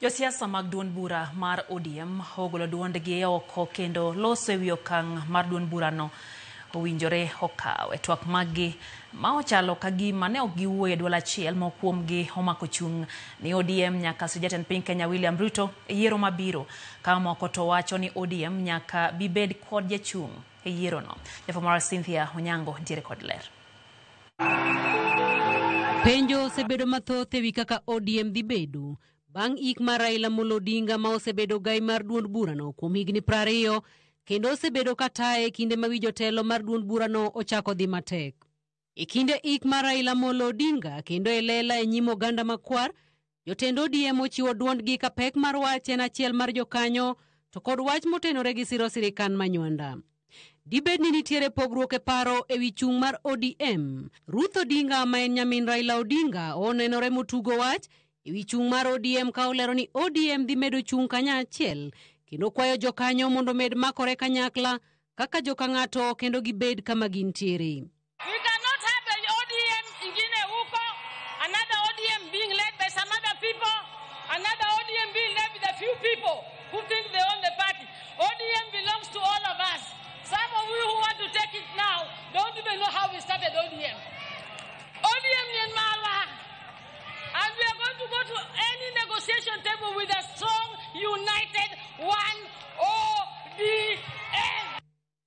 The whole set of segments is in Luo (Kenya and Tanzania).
Josiasa mag duond bura mar ODM ogolo duondgi oko kendo loso ewi okang' mar duond burano owinjore okaw. E twak maggi ma ochalo ka gima ne ok giwuoyo e duol achiel, moko kuomgi omako chung' ni ODM nyaka sir jatend piny Kenya William Ruto e yiero mabiro, ka moko to wacho ni ODM nyaka bibed kod jachung' e yierono. Jafwambo Cynthia Onyango ntiere kod ler. Penjo osebedo mathoth ewi kaka ODM dhi bedo bang' ik mar Raila Amolo Odinga ma osebedo gai mar duond burano kuom higni 20 kendo osebedo ka taye kinde ma wi jotelo mar duond burano ochako dhi matek. E kinde ik mar Raila Amolo Odinga kendo e lela e nyim oganda makwar, jotend ODM ochiwo duondgi ka pek mar wach en achiel mar jokanyo to kod wach motenore gi siro sirikal Manywanda. Dibed ni nitiere pogruok e paro ewi chung' mar ODM. Ruth Odinga ma en nyamin Raila Odinga onenore motugo wach ewi chung' mar ODM ka olero ni ODM dhi medo chung' kanyachiel kendo kwayo jokanyo mondo omed makore kanyakla kaka joka ng'ato kendo gibed kama gintiere. We cannot have an ODM ingine huko, another ODM being led by some other people, another ODM being led with a few people who think they own the party. ODM belongs to all of us. Some of you who want to take it now don't even know how we started ODM. ODM ni marwa. And we are going to go to any negotiation table with a strong, united, one ODM.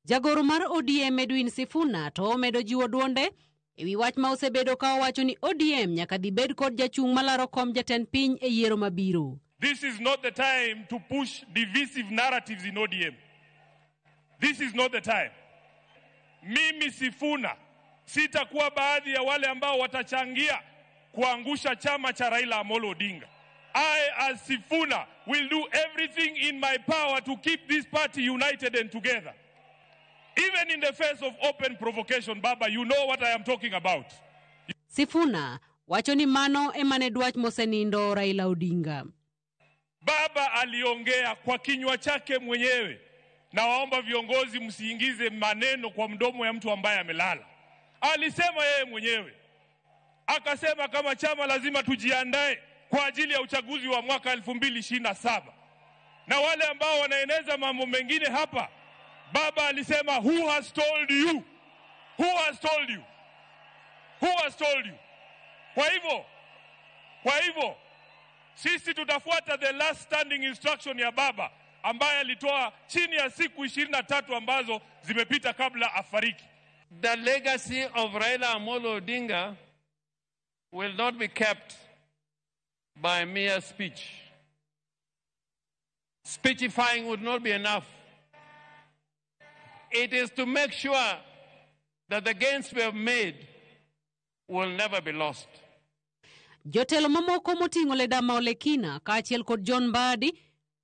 Jagoro mar ODM Edwin Sifuna to omedo jiwo duonde ewi wach ma osebedo ka owacho ni ODM nyaka dhi bed kod jachung' malaro kom jatend piny e yiero mabiro. This is not the time to push divisive narratives in ODM. This is not the time. Mimi Sifuna sitakuwa baadhi ya wale ambao watachangia kuangusha chama cha Raila Amolo Odinga. I, as Sifuna, will do everything in my power to keep this party united and together. Even in the face of open provocation, Baba, you know what I am talking about. Sifuna wacho ni mano ema ne dwach mosenindo Raila Odinga. Baba aliongea kwa kinywa chake mwenyewe. Na waomba viongozi msiingize maneno kwa mdomo ya mtu ambaye amelala. Alisema yeye mwenyewe, akasema kama chama lazima tujiandae kwa ajili ya uchaguzi wa mwaka 2027 na wale ambao wanaeneza mambo mengine hapa, Baba alisema, "Who has told you? Who has told you? Who has told you?" Kwa hivyo sisi tutafuata the last standing instruction ya Baba ambaye alitoa chini ya siku 23 ambazo zimepita kabla afariki. The legacy of Raila Amolo Odinga will not be kept by mere speech. Speechifying would not be enough. It is to make sure that the gains we have made will never be lost. Jotelo mamoko moting'o Ledama Olekina kaachiel kod John Mbadi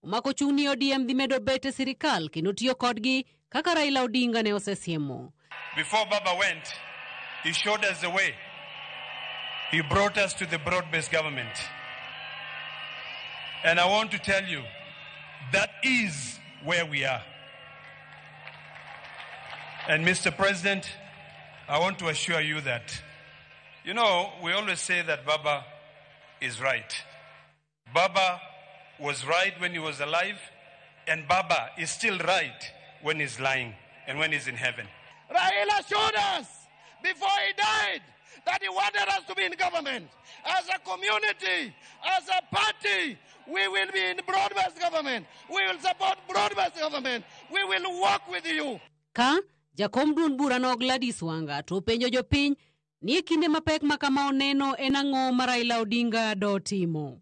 omako chung' ni ODM dhi medo bet e sirikal kendo tiyo kodgi kaka Raila Odinga ne osesiemo. Before Baba went, he showed us the way. He brought us to the broad-based government. And I want to tell you, that is where we are. And Mr. President, I want to assure you that, we always say that Baba is right. Baba was right when he was alive, and Baba is still right when he's lying and when he's in heaven. Raila showed us before he died that he wanted us to be in government. As a community, as a party, we will be in broad-based government. We will support broad-based government. We will work with you. Ka jakom duond burano Gladys Wanga to penjo jopiny ni e kinde mapek ma kama oneno en ang'o ma Raila Odinga dotimo.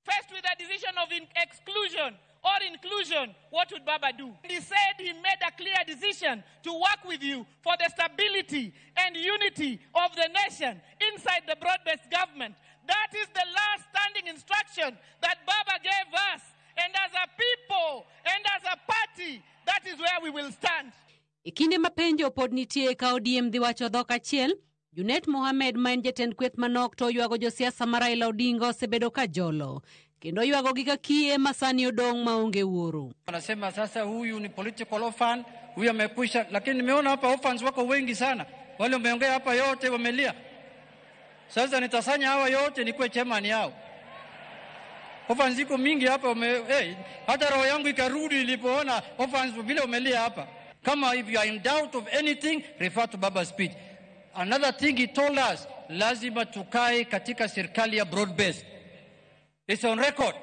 Faced with a decision of exclusion or inclusion, what would Baba do? He said he made a clear decision to work with you for the stability and unity of the nation inside the broad-based government. That is the last standing instruction that Baba gave us. And as a people and as a party, that is where we will stand. E kinde ma penjo pod nitie ka ODM dhi wacho dhok achiel, Junet Mohamed ma en jatend kweth manok to oywago josiasa ma Raila Odinga osebedo ka jolo kendo oywagogi ka kiye ma sani odong' maonge wuoro. Wanasema sasa huyu ni political orphan, huyu amekwisha, lakini nimeona hapa orphans wako wengi sana, wale wameongea hapa yote wamelia. Sasa nitasanya hawa yote nikuwe chairman yao. Orphans iko mingi hapa hey, hata roho yangu ikarudi ilipoona orphans vile umelia hapa. Kama if you are in doubt of anything, refer to Baba's speech. Another thing he told us, lazima tukae katika serikali ya broad based. It's on record.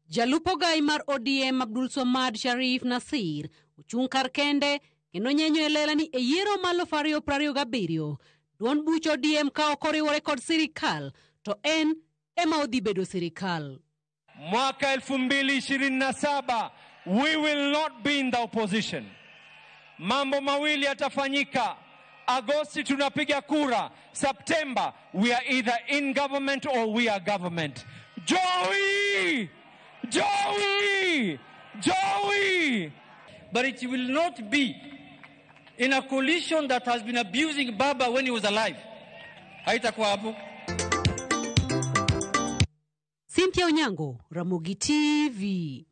Jalup ogai mar ODM Abdul Somad Sharif Nasir ochung' kar kende kendo nyenyo e lela ni e yiero mar 2027 duond buch ODM ka ok oriwore kod sirikal to en ema odhi bedo sirikal. Mwaka 2027 we will not be in the opposition. Mambo mawili yatafanyika. Agosti tunapiga kura, September we are either in government or we are government. Joey! Joey! Joey! But it will not be in a coalition that has been abusing Baba when he was alive. Haitakuwa hapo. Cynthia Onyango, Ramogi TV.